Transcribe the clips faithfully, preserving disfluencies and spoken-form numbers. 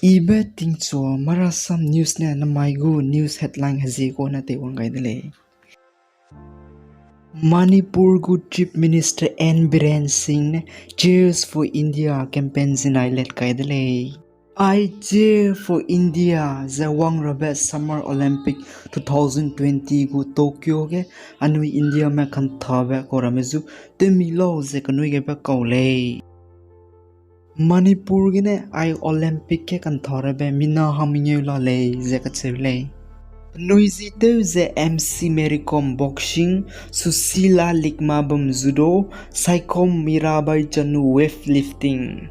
Ibe tingchua Marasam News ne namai gu news headline hezie kune teiwang gai de lei. Manipur gu Chief Minister N Biren Singh ne Cheers for India campaign zinai let kai de lei. I Cheer for India ze wang rabe Summer Olympic two thousand twenty gu Tokyo ge anui Indiame kanthabe kau ramme zu tewmi lau ze kanui gebe kau lei. Manipur gene ai Olympic ge kantha rabe mina hang mengeu la lei ze kacheu lei. Penui zi tew ze M C Mary Kom boxing, Susila Likmabam judo, Saikom Mirabai Chanu weightlifting.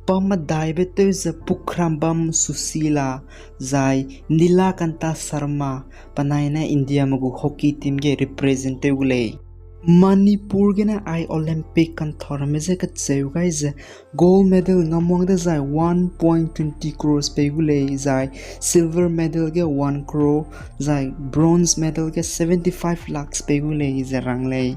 Pa medaibe tew ze Pukhrambam Susila zai Nilakanta Sharma penai ne Indiame gu hockey team ge represent tew gu lei. Manipur gene ai Olympic kantha ramme je kacheu gai ze gold medal ngamwang dezai one point twenty crores pei gu lei, zai silver medal ge one crore, zai bronze medal ge seventy-five lakhs pei gu lei ze rang lei.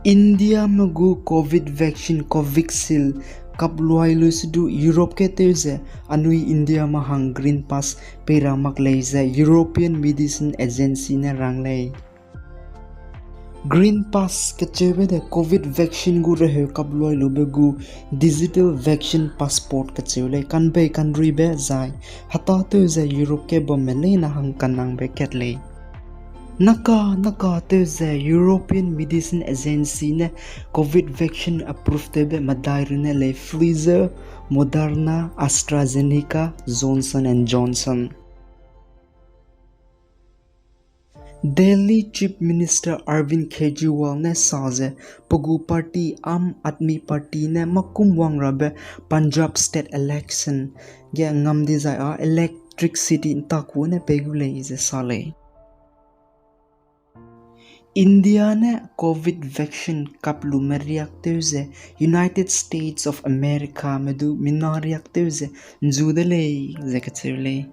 Indiame gu Covid vaccine Covishield kapluai lu sedu Europe ge tew ze anui Indiame hang Green Pass pei ra mak lei ze European Medicine Agency ne rang lei. Green Pass kacheube de Covid vaccine gu reheu kapluai lube gu digital vaccine passport kacheu lei, kanbei kanruibe zai heta tew ze Europe ge bamme leine hang kanangbe kat lei. Naka naka tew ze European Medicine Agency ne Covid vaccine approve tewbe medai runne lei Pfizer, Moderna, AstraZeneca, Johnson and Johnson. Delhi Chief Minister Arvind Kejriwal ne sa ze pe gu party Aam Aadmi Party ne makum wang rabe Punjab state election ge ngam dizai â electricity ntaku ne pei gu lei ze sa lei. India ne Covid vaccine kaplume riak tew ze United States of Americame du mina riak tew ze nzu de lei ze kacheu lei.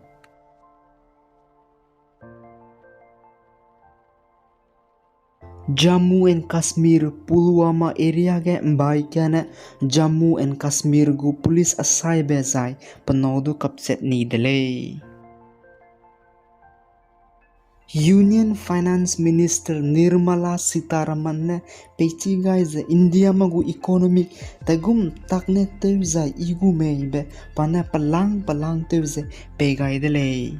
Jammu and Kashmir Pulwama area ge mbai kane Jammu and Kashmir gu police asaibe zai penâu du kapchat ni de lei. Union Finance Minister Nirmala Sitharaman ne peichi gai ze Indiame gu economic taigum tak ne tew zai i gu meibe pa ne pelang pelang tew ze pei gai de lei.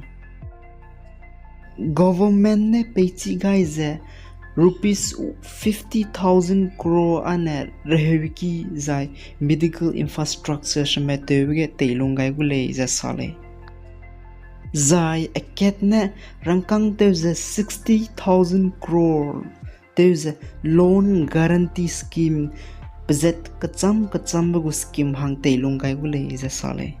Government ne peichi gai ze rupees fifty thousand crore ane reheuki zai medical infrastructure seme tewbe ge teilung gai gu lei ze sa lei. Zai akat ne rangkâng tew ze sixty thousand crore tew ze loan guarantee scheme pezat kecham kechambe gu scheme hang teilung gai gu lei ze sa lei.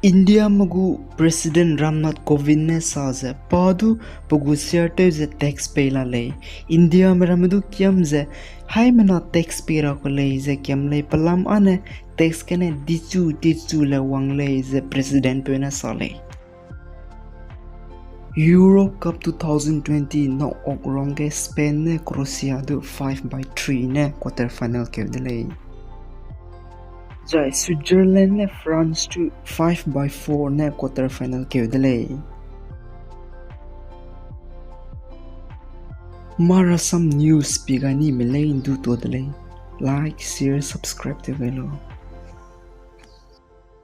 Indiame gu President Ram Nath Kovind ne sa ze pa du pe gu share tew ze tax pei la lei. Indiame ramme du kiam ze haimena tax pei ra ku lei ze kiam lei, pelam âne tax kane dichu tichu le wang lei ze Presidentpeu ne sa lei. Euro Cup two thousand twenty knock-out round ge Spain ne Croatia du five by three ne quarter final keu de lei. Zai Switzerland ne France du five by four ne quarter final keu de lei. Marasam News pi gai nime lei ndu tuâ de lei. Like, share, subscribe tew gai lau.